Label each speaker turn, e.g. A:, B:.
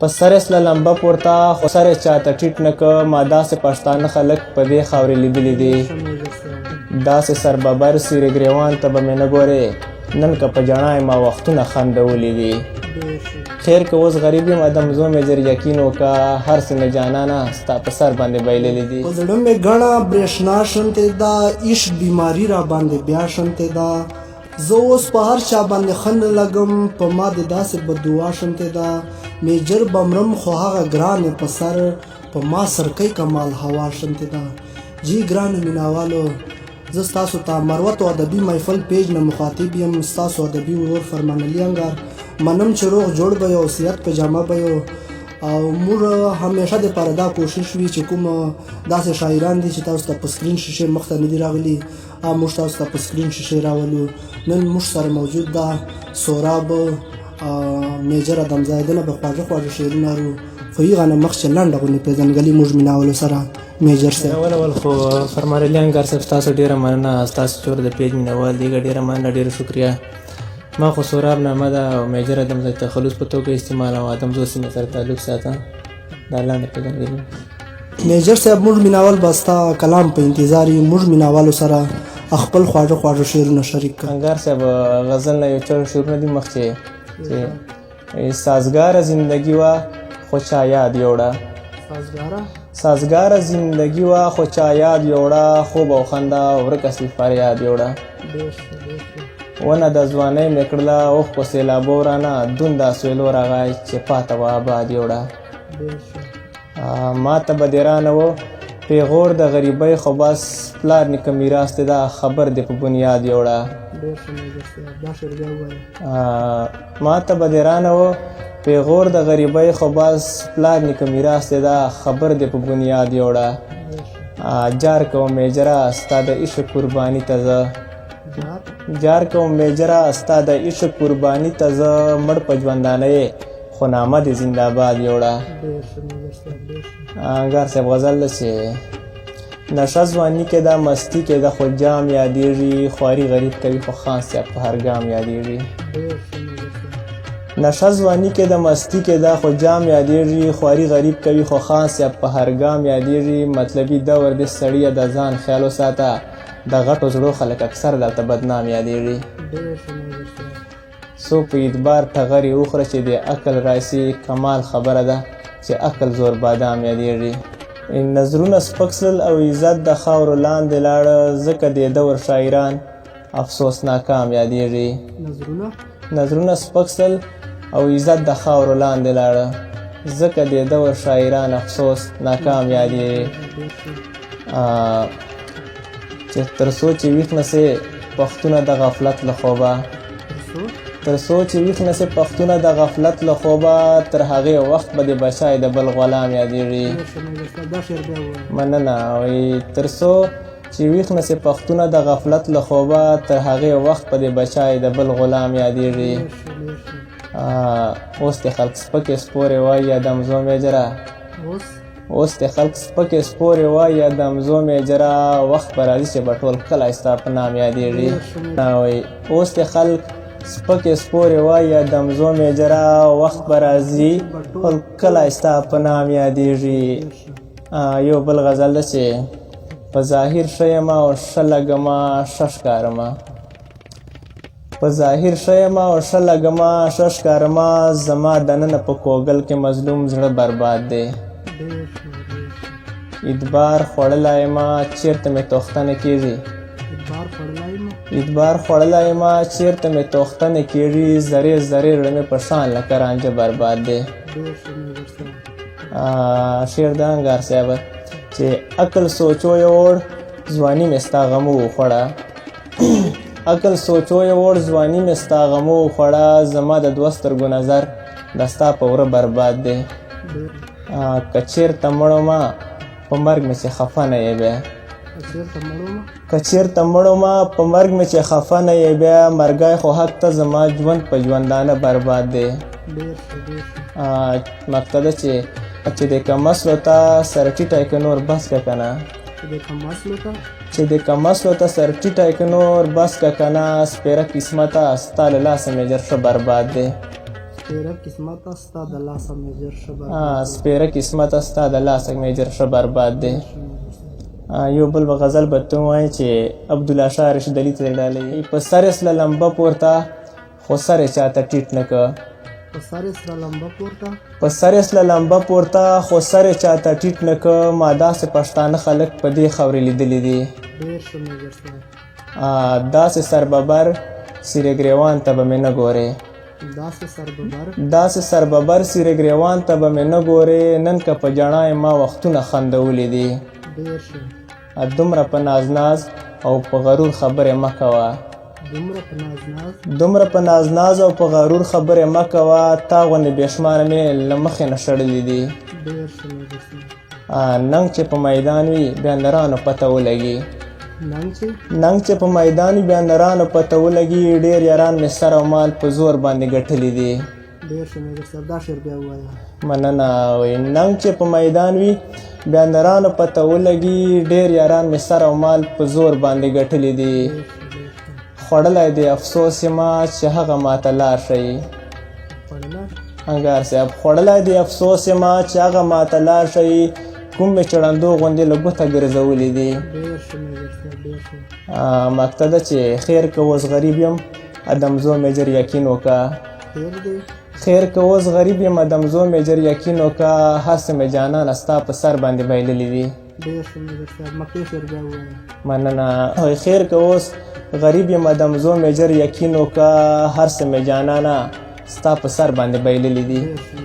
A: په سر یې سله لمبه پورته، خو سر یې چاته ټیټ نه که. ما داسې پښتانه خلک په دې خاورې لیدلي دي. داسې سرببر سیرې ګریوان ته به مې نه ګورې، نن که په ژړا یې ما وختونه خندولي دي. خیر که اوس غریب یم ادمزو میجر، یقین وکه هر څه مې جانانه ستا په سر باندې بایللي دي.
B: په زړه مې ګڼه برېښنا شنتې ده، عشق بیماري را باندې بیا شنتې ده. زه اوس په هر چا باندې ښه نه لګم، په ما دې داسې بددعا شنتې ده. میجر به مرم خو هغه ګرانې په سر، په ما سرکۍ کمال هوا شنتې ده. جی ګرانو میناوالو، زه ستاسو ته مروت او ادبي محفل پیج نه مخاطب یم، ستاسو ادبي ورور فرمان علي انګار. منم چې روغ جوړ به یو، صحت په جامه به یو. او موږ همیشه د پاره دا کوشش وي چې کوم داسې شاعران دي چې تاسو ته په سکرین شیشې مخته نه دي راغلي، موږ تاسو ته په سکرین شیشې راولو. نن موږ سره موجود ده سوراب میجر ادمزی، دنه به خواږه خواږه شعرونه اورو، خو یې غنه مخ چې لنډه غونې پېژندګلي موږ میناولو سره میجر صاحب.
A: اول اول خو فرمان علي انګار صاحب ستاسو ډېره مننه، ستاسو چور د پیج مینوال دیګه ډېره مننه، ډېره شکریه. ما خو سوراب نامه ده او میجر ادمزی تخلص په توګه استعمال او ادمزو سیمې سره تعلق ساته. دا لنډه پېژندګلي.
B: میجر صاحب، موږ میناوال به ستا کلام په انتظار یو، موږ میناوالو سره خپل خواږه خواږه شعرونه شریک کړه.
A: انګار صاحب، غزل نه یو څو شعرونه دي مخکې چې سازګاره زندگی وه خو چا یاد یوړه، سازګاره زندگی وه خو چا یاد یوړه، خوب او خندا ورکه سي فریاد یوړه. ونه د ځوانۍ مې کړله اوښکو سېلابو رانه، دون دا سویلو راغی چې پاته وه آباد یوړه. ما ته به دې رانه و پیغور د غریبۍ، خو بس پلار نیکه میراث دی دا خبر دې په بنیاد یوړه. ما ته به دې رانه و پیغور د غریبۍ، خو بس پلار نیکه میراث دی دا خبر دې په بنیاد یوړه. جار کوم میجره ستا د عشق قرباني ته زه، جار کوم میجره ستا د عشق قرباني ته زه، مړ په ژوندانه یې خو نامه دې زنده‌باد یوړه. انګار صاحب، غزل ده چې نشه ځواني کې ده مستي کې ده خو جام یادېږي، خواري غریب کوي خو خان صاحب په هر ګام یادېږي. نشه ځواني کې ده مستي کې ده خو جام یادېږي، خواري غریب کوي خو خان صاحب په هر ګام یادېږي. مطلبي دور دې سړیه د ځان خیال وساته، د غټو زړو خلک اکثر درته بدنام یادېږي. څو په اعتبار ټغرې وخوره چې د عقل راسي، کمال خبره ده چې عقل زور بادام یادېږي. نظرونه سپک سول او عزت د خاورو لاندې لاړه، ځکه د دور شاعران افسوس ناکام یادېږي. نظرونه سپک سول او عزت د خاورو لاندې لاړه، ځکه د دور شاعران افسوس ناکام یادېږي. چې تر څو چې ویښ نه سې پښتونه د غفلت له خوبه، تر څو چې ویښ نه سې پښتونه د غفلت له خوبه، تر هغې وخت به دې بچای د بل غلام یادېږي. مننه. وایي تر څو چې ویښ نه سې پښتونه د غفلت له خوبه، تر هغې وخت به دې بچای د بل غلام یادېږي. اوس دې خلک سپکې سپورې وایي ادمزو میجره، اوس دې خلک سپکې سپورې وایي ادمزو میجره، وخت به راځي چې به ټول کلی ستا په نام یادېږي. وایي اوس دې خلک سپکې سپورې وایي ادمزو میجره، وخت به راځي ټول کلی ستا په نام یادېږي. یو بل غزل ده چې په ظاهر ښه یم او ښه لګمه ښه ښکارمه، په ظاهر ښه یم او ښه لګمه ښه ښکارمه، زما دننه په کوګل کې مظلوم زړه برباد دی. ادبار خوړلی یم چېرته مې توخته نه کېږي، ادبار خوړلی یم چېرته مې توخته نه کېږي، ذرې ذرې زړه مې په شان لکه رانجه برباد دی. شعر د انګار صاحب چې عقل سوچو یووړ ځواني مې ستا غمو وخوړه، عقل سوچو یووړ ځواني مې ستا غمو وخوړه، زما د دوه سترګو نظر د ستا په وره برباد دی. که چېرته مړو ما په مرګ مې چې خفه نه یې بیا، که چېرته مړو ما په مرګ مې چې خفه نه یې بیا، مرګی خو حق ته زما ژوند په ژوندانه برباد دی. مقصد ده چې د کمسلو ته سر ټیټی که نور بس که که نه، چې د کمسلو ته سر ټیټی که نور بس که که نه، سپېره قسمته ستا له لاسه میجر ښه برباد دی.
B: سپېره قسمته ستا د لاسه میجر ښه برباد دی.
A: سپېره قسمته ستا د لاسه میجر ښه برباد دی. یو بل به غزل به ته ووایې چې عبدالله شاه رشدلي ته ډالۍ. په سر یې سله لمبه پورته خو سر یې چاته ټیټ نه که.
B: په سر یې سره لمبه پورته.
A: په سر یې سله لمبه پورته خو سر یې چاته ټیټ نه که. ما داسې پښتانه خلک په دې خاورې لیدلي دي.
B: ډېر ښه میجر صاحب.
A: داسې سرببر سیرې ګریوان ته به مې نه ګورې.
B: داسې سرببر.
A: داسې سرببر سیرې ګریوان ته به مې نه ګورې. نن که په جڼا یې ما وختونه خندولي دي.
B: ډېر ښه.
A: دومره په ناز ناز او په غرور خبرې مه کوه.
B: دومره په ناز ناز.
A: دومره په ناز ناز او په غرور خبرې مه کوه. تا غوندې بې شماره مې له مخې نه شړلي دي.
B: ډېر ښه میجر صاحب.
A: ننګ چې په میدان وي بیا نرانو پته ولګي.
B: ننګ چې.
A: ننګ چې په میدان وي بیا نرانو پته ولګي. ډېر یاران مې سر او مال په زور باندې ګټلي دي.
B: ډېر ښه میجر صاحب، دا شعر بیا ووایه.
A: مننه. وایي ننګ چې په میدان وي بیا نرانو پته ولګي. ډېر یاران مې سر او مال په زور باندې ګټلي دي.
B: ډېر ښه، ډېر ښه.
A: خوړلی دی افسوس یم چې هغه ماته لار ښیي.
B: خوړلی؟
A: انګار صاحب، خوړلی دی افسوس یم چې هغه ماته لار ښیي. کوم مې چې ړندو غوندې له ګوته ګرځولي دي.
B: ډېر ښه میجر صاحب، ډېر ښه.
A: مکته ده چې خیر که اوس غریب یم ادمزو میجر یقین وکه.
B: خیر دی.
A: خیر که اوس غریب یم ادمزو میجر یقین وکه. هر څه مې جانانه ستا په سر باندې بایللي دي.
B: ډېر ښه میجر صاحب، مکتې شعر بیا ووایه.
A: مننه. خیر که اوس غریب یم ادمزو میجر یقین وکه. هر څه مې جانانه ستا په سر باندې بایللي دي.
B: ډېر ښه.